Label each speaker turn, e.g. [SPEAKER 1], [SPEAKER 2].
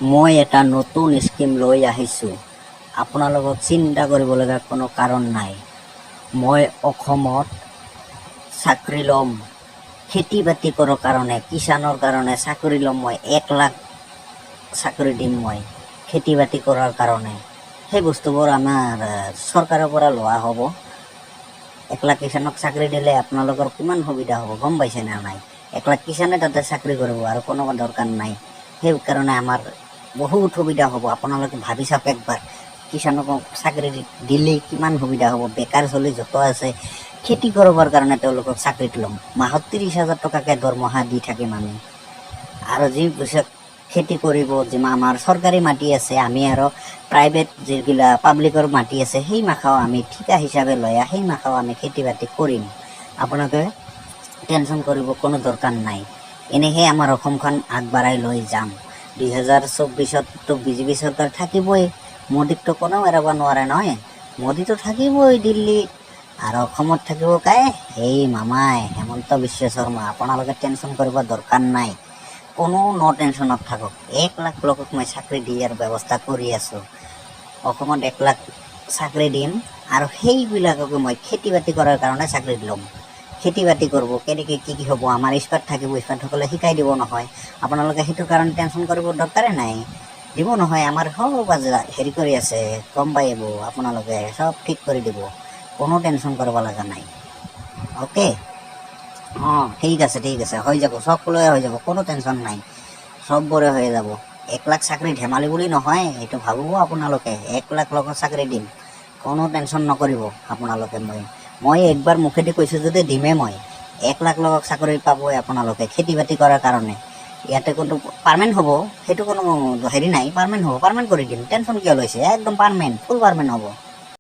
[SPEAKER 1] মই এটা নতুন স্কিম লৈ আহিছোঁ। আপোনালোকক চিন্তা কৰিব লগা কোনো কাৰণ নাই। মই অসমত চাকৰি ল'ম, খেতি বাতি কৰাৰ কাৰণে, কিষাণৰ কাৰণে চাকৰি ল'ম মই। 1 লাখ চাকৰি দিম মই খেতি বাতি কৰাৰ কাৰণে। সেই বস্তুবোৰ আমাৰ চৰকাৰৰ পৰা লোৱা হ'ব। 1 লাখ কিষাণক চাকৰি দিলে আপোনালোকৰ কিমান সুবিধা হ'ব, গম পাইছেনে নাই? 1 লাখ কিষাণে তাতে চাকৰি কৰিব, আৰু কোনো দৰকাৰ নাই। সেইকাৰণে আমাৰ বহুত সুবিধা হ'ব। আপোনালোকে ভাবি চাওক একবাৰ, কিষাণক চাকৰি দিলেই কিমান সুবিধা হ'ব। বেকাৰ চলি য'ত আছে, খেতি কৰিবৰ কাৰণে তেওঁলোকক চাকৰিত ল'ম। মাহত 30,000 টকাকৈ দৰমহা দি থাকিম আমি। আৰু যি পিছত খেতি কৰিব, যিমান আমাৰ চৰকাৰী মাটি আছে, আমি আৰু প্ৰাইভেট যিবিলাক পাব্লিকৰ মাটি আছে, সেই মাখাও আমি ঠিকা হিচাপে লৈ সেই মাখাও আমি খেতি বাতি কৰিম। আপোনালোকে টেনশ্যন কৰিব কোনো দৰকাৰ নাই। এনেকৈ আমাৰ অসমখন আগবঢ়াই লৈ যাম। 2024ততো বিজেপি চৰকাৰ থাকিবই। মোদীকতো কোনেও এৰাব নোৱাৰে নহয়। মোদীতো থাকিবই দিল্লীত আৰু অসমত থাকিব কাই? এই মামাই, হেমন্ত বিশ্ব শৰ্মা। আপোনালোকে টেনশ্যন কৰিব দৰকাৰ নাই। কোনো ন টেনশ্যনত থাকক। 1 লাখ লোকক মই চাকৰি দিয়াৰ ব্যৱস্থা কৰি আছোঁ। অসমত 1 লাখ চাকৰি দিম আৰু সেইবিলাককে মই খেতি বাতি কৰাৰ কাৰণে চাকৰি ল'ম। খেতি বাতি কৰিব কেনেকৈ, কি কি হ'ব, আমাৰ এক্সপাৰ্ট থাকিব। এক্সপাৰ্টসকলে শিকাই দিব নহয়। আপোনালোকে সেইটো কাৰণে টেনশ্যন কৰিব দৰকাৰে নাই। দিব নহয়, আমাৰ সব হেৰি কৰি আছে, গম পাই আহিব। আপোনালোকে চব ঠিক কৰি দিব, কোনো টেনশ্যন কৰিব লগা নাই। অ'কে, অঁ, ঠিক আছে, ঠিক আছে, হৈ যাব। সকলোৱে হৈ যাব, কোনো টেনশ্যন নাই, চববোৰে হৈ যাব। 1 লাখ চাকৰি ধেমালি বুলি নহয়, এইটো ভাবিব আপোনালোকে। 1 লাখ লোকক চাকৰি দিম, কোনো টেনশ্যন নকৰিব আপোনালোকে। মই একবাৰ মুখেদি কৈছোঁ যদি দিমেই মই। 1 লাখ লোকক চাকৰি পাবই আপোনালোকে খেতি বাতি কৰাৰ কাৰণে। ইয়াতে কোনটো পাৰ্মানেণ্ট হ'ব, সেইটো কোনো হেৰি নাই। পাৰ্মানেণ্ট হ'ব, পাৰ্মানেণ্ট কৰি দিম। টেনশ্যন কিয় লৈছে? একদম পাৰ্মানেণ্ট, ফুল পাৰ্মানেণ্ট হ'ব।